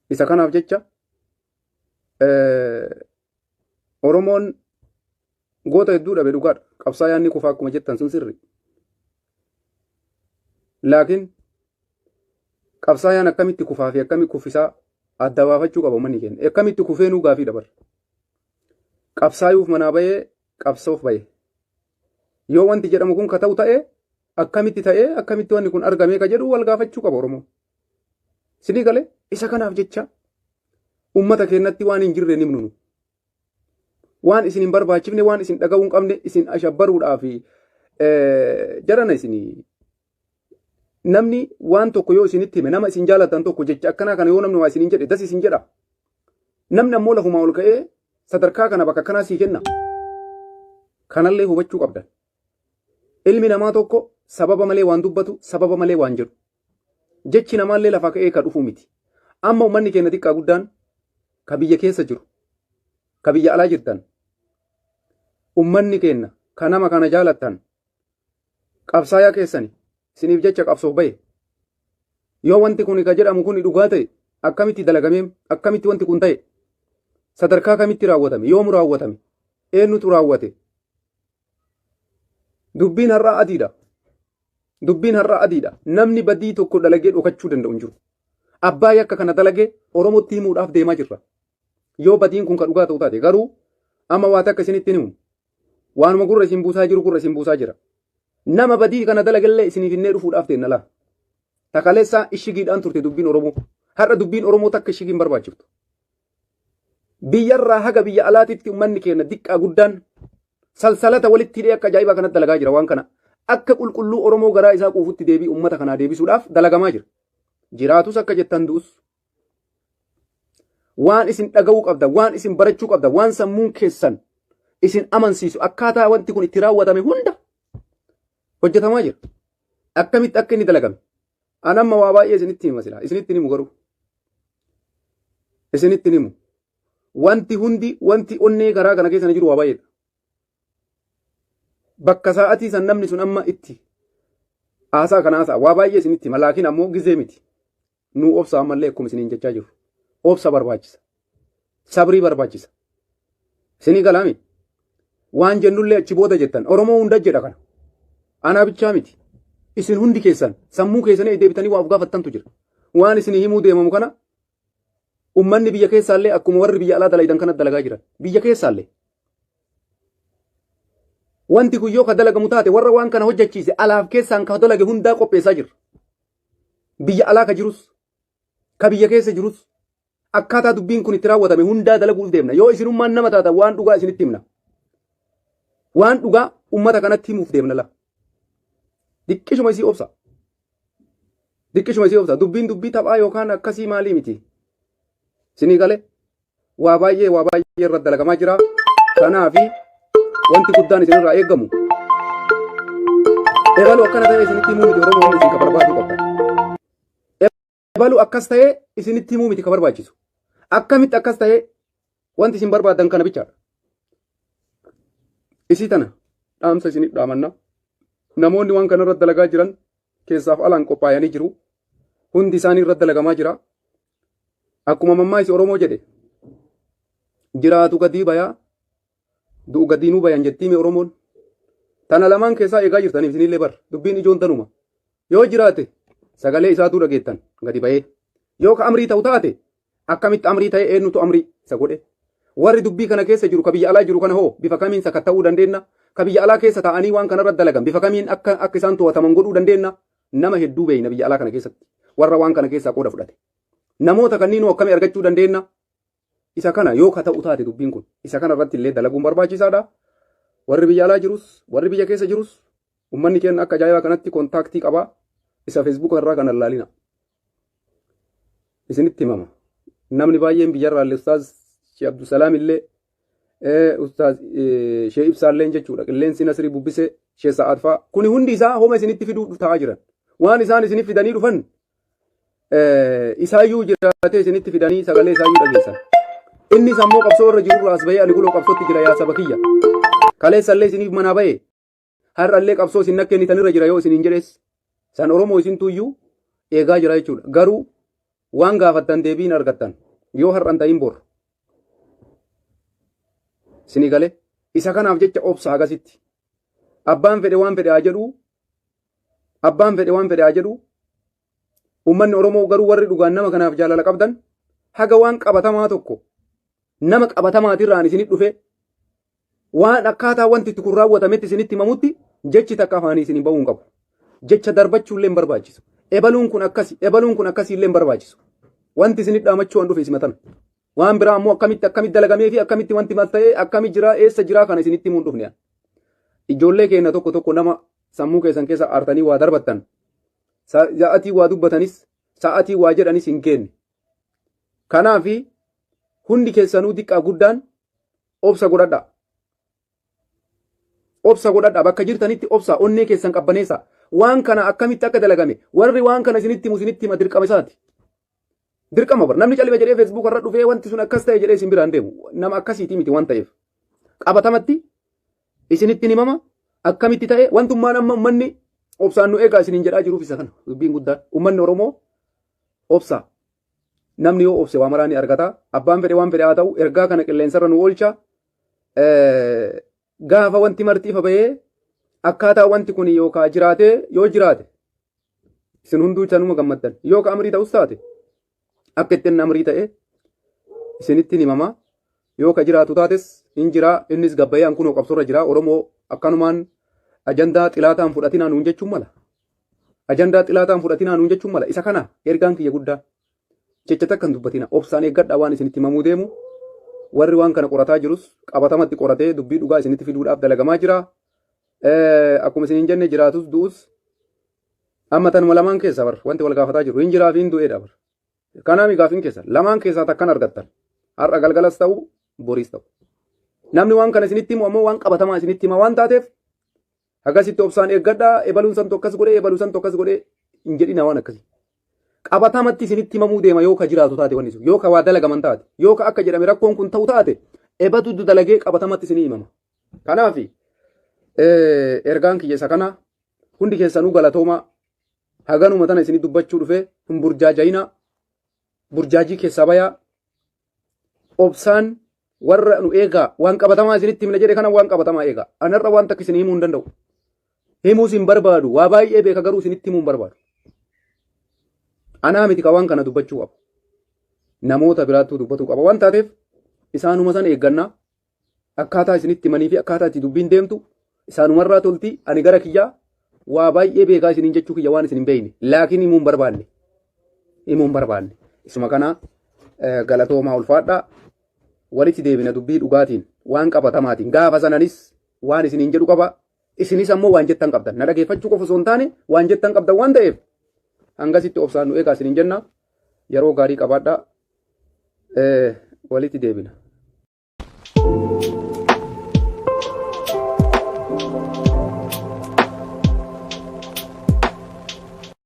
Isa kanaaf jecha Oromoon goota hedduu dhabe dhugaadha. Qabsaayaan ni kufa akkuma jettan sun sirri. Laakiin qabsaayaan akkamitti kufaa fi akkamitti kuffisaa adda baafachuu qaba uummanni keenya. Akkamitti kufee nuu gaafii dabar. Qabsaayuuf manaa bahee qabsoof bahe. Yoo wanti jedhamu kun ka ta'u ta'e akkamitti ta'ee akkamitti wanni kun argamee ka jedhu wal gaafachuu qaba Oromoo. Sinii galee isa kanaaf jecha uummata keenyatti waan hin jirre nimnu nu. Waan isin hin barbaachifne waan isin dhaga'uu hin qabne isin ashabbaruudhaa fi jarana isin namni waan tokko yoo isinitti hime nama isin jaalatan tokko jecha akkanaa kana yoo namni waa isiniin jedhe das isin jedha. Namni ammoo lafumaa ol ka'ee sadarkaa kana bakka akkanaa sii kenna. Kanallee hubachuu qabdan. Ilmi namaa tokko sababa malee waan dubbatu sababa malee waan jedhu. Jechi namaallee lafaa ka'ee ka dhufu miti. Amma uummanni keenya xiqqaa guddaan ka biyya keessa jiru ka biyya alaa jirtan uummanni keenya ka nama kana jaalattan qabsaayaa keessani isiniif jecha qabsoof bahe yoo wanti kun ka jedhamu kun dhugaa ta'e akkamitti dalagamee akkamitti wanti kun ta'e sadarkaa kamitti raawwatame yoomu raawwatame eenyutu raawwate dubbiin har'aa adiidha. Dubbiin har'aa adiidha. Namni badii tokko dalagee dhokachuu danda'u hin jiru. Abbaa yakka kana dalagee Oromootti himuudhaaf deemaa jirra. Yoo badiin kun ka dhugaa ta'u taate garuu amma waa takka isinitti himu. Waanuma gurra isin buusaa jiru gurra isin buusaa jira. Nama badii kana dalagellee isiniif hinnee dhufuudhaaf teenna laa. Takaleessaa ishigiidhaan turte dubbiin Oromoo. Har'a dubbiin Oromoo takka ishigiin barbaachiftu. Biyyarraa haga biyya alaatitti uummanni keenya diqqaa guddaan salsalata walitti hidhee akka ajaa'ibaa kanatti dalagaa jira waan kana. Akka qulqulluu Oromoo garaa isaa quufutti deebii uummata kanaa deebisuudhaaf dalagamaa jira. Jiraatus akka jettan du'us. Waan isin dhaga'uu qabda, waan isin barachuu qabda, waan sammuun keessan isin amansiisu akkaataa wanti kun itti raawwatame hunda hojjetamaa jira. Akkamitti akka inni dalagame. An amma waa baay'ee isinitti hima silaa. Isinitti himu garuu. Isinitti himu. Wanti hundi wanti onnee karaa kana keessa jiru waa baay'eedha. Bakka sa'aatii san namni sun amma itti haasaa kana haasaa waa baay'ee isinitti hima laakiin ammoo gizee miti. Nuu obsa ammallee akkuma isiniin jechaa jiru. Obsa barbaachisa. Sabrii barbaachisa. Isinii galaami. Waan jennullee achi booda jettan. Oromoo hunda jedha kana. Anaa bichaa miti. Isin hundi keessan sammuu keessanii deebitanii waa of gaafattantu jira. Waan isinii himuu deemamu kana ummanni biyya keessaallee akkuma warri biyya alaa dalaydan kana dalagaa jiran. Biyya keessaallee. Wanti kun yoo ka dalagamu taate warra waan kana hojjechiise alaaf keessaan ka dalage hundaa qopheessaa jirra. Biyya alaa ka jirus ka biyya keessa jirus akkaataa dubbiin kun itti raawwatame hundaa dalaguuf deemna. Yoo isinummaan nama taatan waan dhugaa isinitti himna. Waan dhugaa ummata kanatti himuuf deemna la. Diqqishuma isii obsa. Diqqishuma isii obsa. Dubbiin dubbii taphaa yookaan akkasii maalii miti. Isinii galee waa baay'ee waa baay'ee irratti dalagamaa jira. Kanaafi wanti guddaan isinirraa eegamu. Ebalu akkana ta'e isinitti himuu miti Oromoo hundi isin ka barbaadu qabda. Ebalu akkas ta'e isinitti himuu miti ka barbaachisu. Akkamitti akkas ta'e wanti isin barbaadan kana bichaadha. Isii tana dhaamsa isinif dhaamanna. Namoonni waan kana irratti dalagaa jiran keessaaf alaan qophaa'anii jiru. Hundi isaanii irratti dalagamaa jira. Akkuma mammaayisi Oromoo jedhe jiraatu gadii bayaa du'u gadiinuu bayan jettiimi Oromoon. Tana lamaan keessaa eegaa jirtaniif isinillee bar dubbiin ijoon tanuma. Yoo jiraate sagalee isaatuu dhageettan gadi bahee. Yoo ka amrii ta'u taate akkamitti amrii ta'e eenyutu amrii isa godhe. Warri dubbii kana keessa jiru ka biyya alaa jiru kana hoo bifa kamiin sakatta'uu dandeenya? Ka biyya alaa keessa taa'anii waan kanarra dalagan bifa kamiin akka akka isaan to'ataman godhuu dandeenya? Nama hedduu beeyna biyya alaa kana keessatti warra waan kana keessaa qooda fudhate. Namoota kanniinuu akkamii argachuu dandeenya? Isa kana yoo ka ta'u taate dubbiin kun isa kana irratti illee dalaguun barbaachisaadha. Warri biyya alaa jirus warri biyya keessa jirus ummanni keenya akka ajaa'ibaa kanatti kontaaktii qaba. Isa feesbuuka irraa kana ilaalina. Isinitti himama. Namni baay'een biyyarraa illee Ustaaz Sheekh Abdusalaam illee Ustaaz Sheekh Ibsaa illee jechuudha. Qilleensi Nasrii bubbisee Sheekh Sa'aad fa'a. Kuni hundi isaa homa isinitti fiduu ta'aa jiran. Waan isaan isinitti fidanii dhufan isaayyuu jiraatee isinitti fidanii sagalee isaayyuu dhageessan. Innis ammoo qabsoo irra jirurraa as bahee ani kunoo qabsootti jira yaa saba kiyya. Kaleessa illee isiniif manaa bahee har'a illee qabsoo isin nakkennitan irra jira yoo isiniin jedhes san Oromoo isintu iyyuu eegaa jira jechuudha. Garuu Waan gaafattan deebiin argattan yoo har'an ta'in bor. Isinii galee isa kanaaf jecha obsa agasitti. Abbaan fedhe waan fedhe haa jedhu. Abbaan fedhe waan fedhe haa jedhu. Uummanni Oromoo garuu warri dhugaan nama kanaaf jaalala qabdan haga waan qabatamaa tokko nama qabatamaatirraan isinit dhufe waan akkaataa wanti itti kun raawwatametti isinitti himamutti jechi takka afaanii isin bahuu hin qabu. Jecha darbachuu illee hin barbaachisu. Ebaluun kun akkasi, ebaluun kun akkasii illee hin barbaachisu. Wanti isinit dhaamachuu an dhufe isima tana. Waan biraa ammoo akkamitti akkamitti dalagamee fi akkamitti wanti maal ta'e akkami jira eessa jira kana isinitti himuu hin dhufne. Ijoollee keenya tokko tokko nama sammuu keessan keessa aartanii waa darbattan sa'atii waa dubbatanis sa'atii waa jedhanis hin geenne. Kanaaf hundi keessanuu diqqaa guddaan obsa godhadhaa. Obsa godhadhaa bakka jirtanitti obsa onnee keessan qabbaneessa. Waan kana akkamitti akka dalagame warri waan kana isinitti himu isinitti hima dirqama isaati. Dirqama bar namni calime jedhee Facebook irra dhufee wanti sun akkas ta'e jedhee isin biraan deemu nama akkasiitii miti waan ta'eef. Qabatamatti isinitti himama akkamitti ta'e wantummaan amma ummanni obsaan nu eegaa isiniin jedhaa jiruuf isa kana dubbiin guddaan ummanni Oromoo obsa namni yoo obse waa maraa ni argata abbaan fedhe waan fedhe haa ta'u ergaa kana qilleensarra nu oolcha gaafa wanti marti ifa bahee akkaataa wanti kun yookaa jiraatee yoo jiraate isin hunduu sanuma gammaddan yoo ka amrii ta'us taate akka ittiin amrii ta'e isinitti himama yoo ka jiraatu taates hin jiraa innis gabbayee ankunoo qabsorra jira Oromoo akkanumaan ajandaa xilaataan fudhatinaa nuun jechuun mala ajandaa xilaataan fudhatinaa nuun jechuun mala isa kana ergaan kiyya guddaa jecha takka hin dubbatina obsaan eeggadhaa waan isinitti himamuu deemu warri waan kana qorataa jirus qabatamatti qoratee dubbii dhugaa isinitti fiduudhaaf dalagamaa jira akkuma isin hin jenne jiraatus du'us amma tanuma lamaan keessa bar wanti wal gaafataa jiru hin jiraa fi hin du'eedha bar. Kanaami gaafiin keessa lamaan keessaa takkan argattan har'a galgalas ta'u boriis ta'u. Namni waan kana isinitti himu ammoo waan qabatamaa isinitti hima waan taateef hagasitti obsaan eeggadhaa ebaluun santu akkas godhee ebaluu santu akkas godhee hin jedhina waan akkasii. Qabatamatti isinitti himamuu deema yoo ka jiraatu taate wanni sun yoo ka waa dalagaman taate yoo ka akka jedhame rakkoon kun ta'u taate ebatu dalagee qabatamatti isinii himama. Kanaaf ergaan kiyya isa kana hundi keessanuu galatoomaa haganuma tana isinii dubbachuu dhufe hin burjaaja'inaa burjaajii keessaa bayaa obsaan warra nu eegaa waan qabatamaa isinitti himna jedhe kana waan qabatamaa eegaa anarra waan takka isin himuu hin danda'u himuus hin barbaadu waa baay'ee beeka garuu isinitti himuu hin barbaadu anaa miti ka waan kana dubbachuu qabu namoota biraattuu dubbatuu qaba waan taateef isaanuma san eeggannaa akkaataa isinitti himanii fi akkaataa itti dubbiin deemtu isaanumarraa tolti ani gara kiyyaa waa baay'ee beekaa isiniin jechuu kiyya waan isin hin beekne laakiin himuu hin barbaanne himuu hin barbaanne isuma kana galatoomaa ulfaadhaa walitti deebina dubbii dhugaatiin waan qabatamaatiin gaafa sananis waan isiniin jedhu qaba isinis ammoo waan jettan qabdan na dhageeffachuu qofa osoo hin taane waan jettan qabdan waan ta'eef hangasitti obsaan nu eegaa isiniin jenna yeroo gaarii qabaadhaa walitti deebina.